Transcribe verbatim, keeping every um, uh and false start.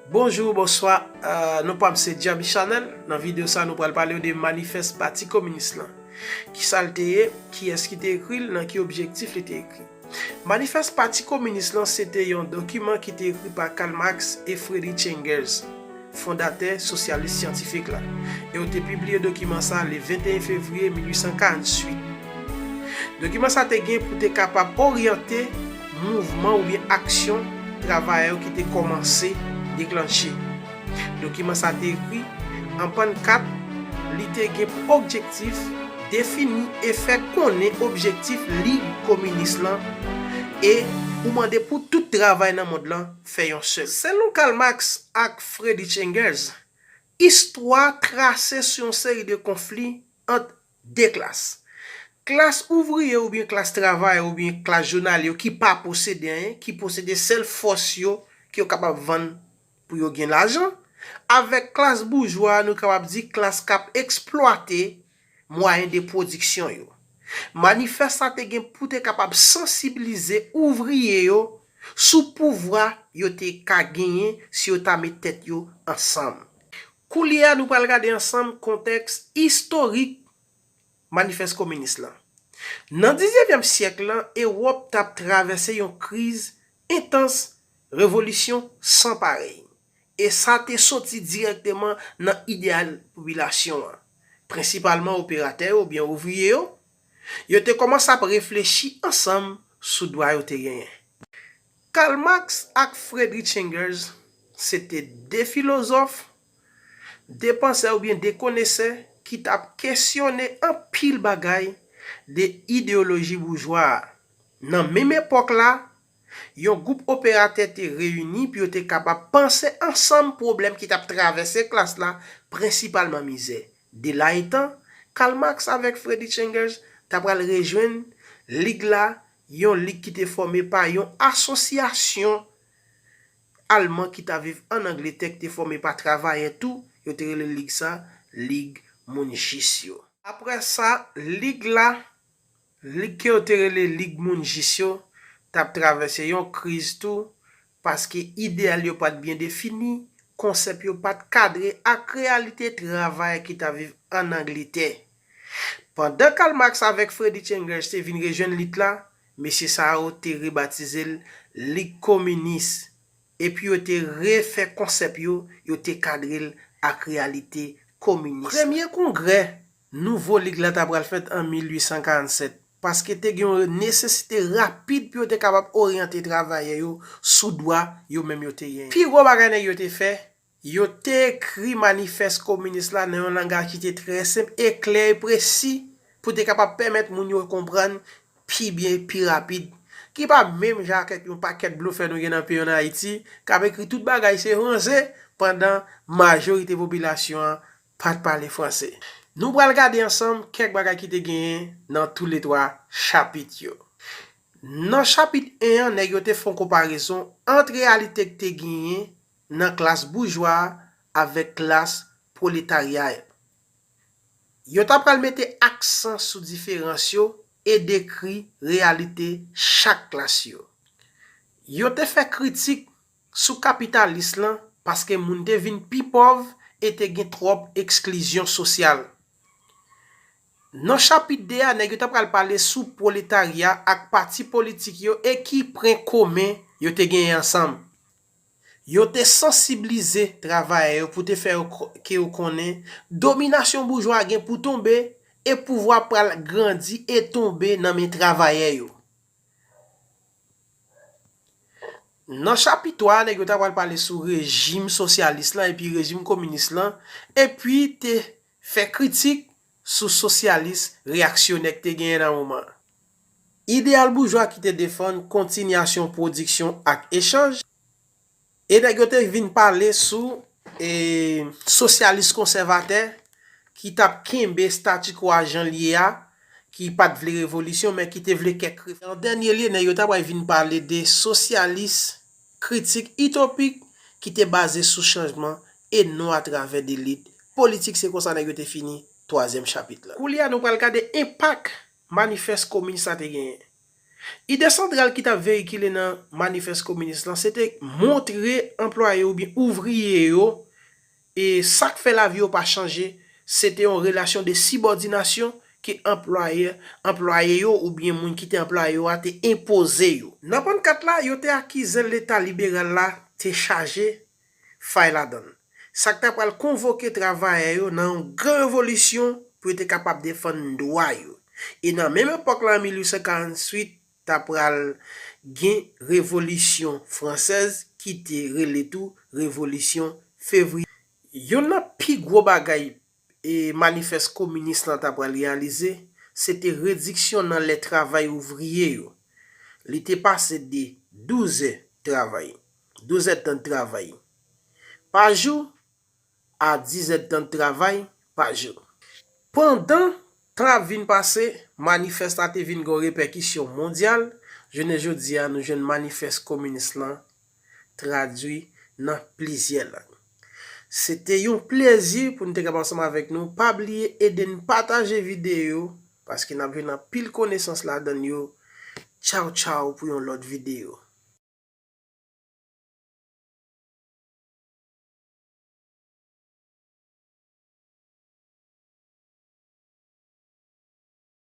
Bonjou, bonswa, euh, non pa m se Djaby Chanel. Nan videyo sa, nou pral pale w de manifès Pati Kominis lan. Kisa l te ye, kiyès ki te ekri l, nan ki objektif li te ekri. Manifès Pati Kominis lan se te yon dokiman ki te ekri pa Karl Marx e Friedrich Engels, fondatè sosyalis syantifik la, e yo te pibliye dokiman sa le venteyen fevriye mil uit san karanntuit. Dokiman sa te gen pou te kapab oryante mouvman oubyen aksyon travayè yo ki te kòmanse deklanche. Dokiman sa te ekri an pann kat, li te gen pou objektif defini e fè konnen objektif Lig Kominis lan e pou mande pou tout travay nan mond lan fè yon sèl. Selon Karl Marx ak Friedrich Engels, istwa trase sou yon seri de konfli ant de klas. Klas ouvriye oubyen klas travayè oubyen klas jounalye yo ki pa posede anyen, ki posede sèl fòs yo ke yo kapab vann pou yo gen lajan, avèk klas boujwa, nou kapab di klas k ap eksplwate mwayen de pwodiksyon yo. Manifès sa te gen pou te kapab sansibilize ouvriye yo sou pouvwa yo te ka genyen si yo ta met tèt yo ansanm. Koulye a, nou pral gade ansanm kontèks istorik manifès kominis lan. Nan diznevyèm syèk lan, Ewòp t ap travèse yon kriz entans, revolisyon san parèy. E sa te soti dirèkteman nan ideyal popilasyon an, prensipalman operatè yo oubyen ouvriye yo. Yo te kòmanse ap reflechi ansanm sou dwa yo te genyen. Karl Marx ak Friedrich Engels se te de filozòf, de pansè oubyen de konesè ki t ap kesyone anpil bagay de ideyoloji boujwa a. Nan menm epòk la, yon gwoup operatè te reyini pou yo te kapab panse ansanm pwoblèm ki t ap travèse klas la, prensipalman mizè. De la etan, Karl Marx avèk Friedrich Engels ta pral rejwenn lig la, yon lig ki te fòme pa yon asosyasyon alman ki ta viv ann Angletè, ki te fòme pa travayè tou, yo te rele lig sa lig moun jis yo. Apre sa, lig la, lig ke yo te rele lig moun jis yo, t ap travèse yon kriz tou, paske ideyal yo pa t byen defini, konsèp yo pa t kadre ak reyalite travayè ki t ap viv ann Angletè. Pandan Karl Marx avèk Friedrich Engels te vin rejwenn lit la, mesye sa yo te rebatize l Lig Kominis, epi yo te refè konsèp yo, yo te kadre l ak reyalite kominis. Premye kongrè nouvo lig la ta pral fèt an mil uit san karannsèt, paske te gen yon nesesite rapid pou yo te kapab oryante travayè yo sou dwa yo menm yo te genyen. Pi gwo bagay nèg yo te fè, yo te ekri manifès kominis la nan yon langaj ki te trè senp e klè e presi pou te kapab pèmèt moun yo konprann pi byen, pi rapid. Ki pa menm jan ak yon pakèt blofè nou gen nan peyi ann Ayiti, k ap ekri tout bagay se franse, pandan majorite popilasyon an pa t pale franse. Nou pral gade ansanm kèk bagay ki te genyen nan toulètwa chapit yo. Nan chapit en an, nèg yo te fè yon konparezon ant reyalite ki te genyen nan klas boujwa a avèk klas pwoletarya a. Yo ta pral mete aksan sou diferans yo e dekri reyalite chak klas yo. Yo te fè kritik sou kapitalis lan paske moun te vin pi pòv e te gen twòp eksklizyon sosyal. Nan chapit de a, nèg yo ta pral pale sou pwoletarya ak pati politik yo e ki pwen komen yo te genyen ansanm. Yo te sansibilize travayè yo pou te fè yo ko-, ke yo konnen dominasyon boujwa gen pou tonbe e pouvwa pral grandi e tonbe nan men travayè yo. Nan chapit twa a, nèg yo ta pral pale sou rejim sosyalis lan epi rejim kominis lan, epi te fè kritik sou sosyalis reyaksyonè ki te genyen nan moman an. Ideyal boujwa ki te defann kontinyasyon pwodiksyon ak echanj, e nèg yo te vin pale sou, e, sosyalis konsèvatè ki t ap kenbe statu quo a jan l ye a, ki pa t vle revolisyon, men ki te vle kèk ref-, an dènye lye, nèg yo ta pral vin pale de sosyalis kritik itopik ki te baze sou chanjman e non atravè de lit politik. Se konsa nèg yo te fini twazyèm chapit la. Koulye a, nou pral gade enpak manifès kominis la te genyen. Ide santral ki t ap veyikile nan manifès kominis lan, se te montre anplwaye oubyen ouvriye yo, e sa k fè lavi yo pa chanje, se te yon relasyon de sibòdinasyon ke anplwayè, anplwaye yo oubyen moun ki te anplwaye yo a te enpoze yo. Nan pannkat la, yo te akize Leta liberal la te chaje fay ladan l. Sa k ta pral konvoke travayè yo nan yon gran revolisyon pou yo te kapab defann dwa yo. E nan menm epòk la, an mil uit san karanntuit, ta pral gen revolisyon fransèz ki te rele tou revolisyon fevriye. Youn nan pi gwo bagay e manifès kominis lan ta pral reyalize, se te rediksyon nan lè travay ouvriye yo. Li te pase de douz è travay, douz èdtan travay pa jou a diz èdtan travay pa jou. Pandan tan ap vin pase, manifès la te vin gen repèkisyon mondyal. Jounen jodi a, nou jwenn manifès kominis lan tradui nan plizyè lang. Se te yon plezi pou n te kapab ansanm avèk nou. Pa bliye ede n pataje videyo, paske n ap jwenn anpil konesans ladan yo. Tchaw tchaw pou yon lòt videyo.